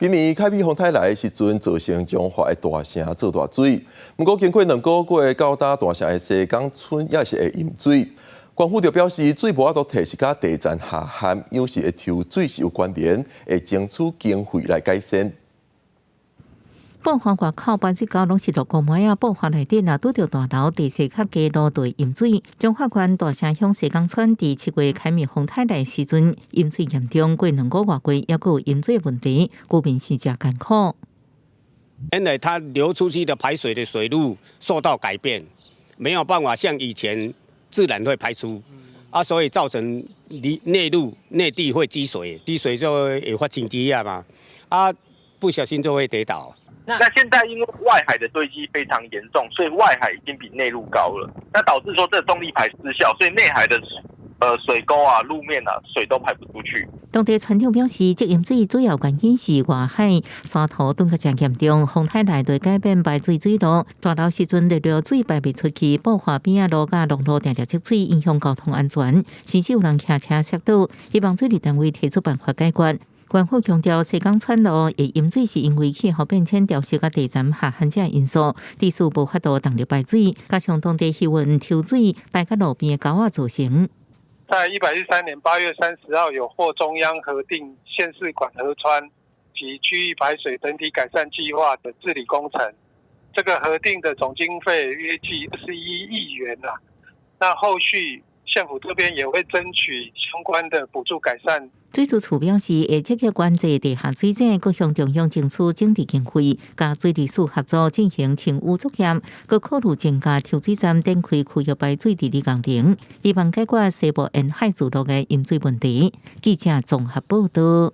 今年開米風颱來的時陣，造成彰化的大城做大水。毋過經過2個月到今，大城的西港村也是會淹水。縣府就表示，水無法度退是佮地層下陷，有時會抽水是有關聯，會爭取經費來改善。埔華外口排水溝攏是落高麥仔，埔華內底若拄著大樓地勢較低路就會淹水。彰化縣大城鄉西港村佇7月開米風颱來時陣，淹水嚴重，過2個外月猶閣有淹水問題，居民是誠艱苦。原來它流出去的排水的水路受到改變，沒有辦法像以前自然會排出，啊，所以造成內陸內地會積水，積水就會發生積壓嘛，啊，不小心就會跌倒。那現在因為外海的堆積非常嚴重，所以外海已經比內陸高了，那導致說這個動力排失效，所以內海的水溝啊、路面啊，水都排不出去。當地村長表示，這淹水主要原因是外海沙土凍得誠嚴重，風颱來就改變排水水路，大流時陣內陸水排袂出去，埔華邊仔路佮農路定定積水，影響交通安全，甚至有人騎車摔倒。希望水利單位提出辦法解決。縣府強調，西港村路會淹水是因為氣候變遷、潮濕佮地層下陷這因素，地勢無法度動力排水，加上當地漁民抽水排到路邊的溝仔造成。在113年8月30號，有獲中央核定縣市管河川及區域排水整體改善計劃的治理工程，這個核定的總經費約計21億元啦。那後續縣府這邊也會爭取相關的補助改善。水事處表示，會積極關注地下水井，閣向中央爭取整治經費，佮水利署合作進行清淤作業，閣考慮增加抽水站展開區域排水治理工程，希望解決西部沿海聚落的淹水問題。記者綜合報道。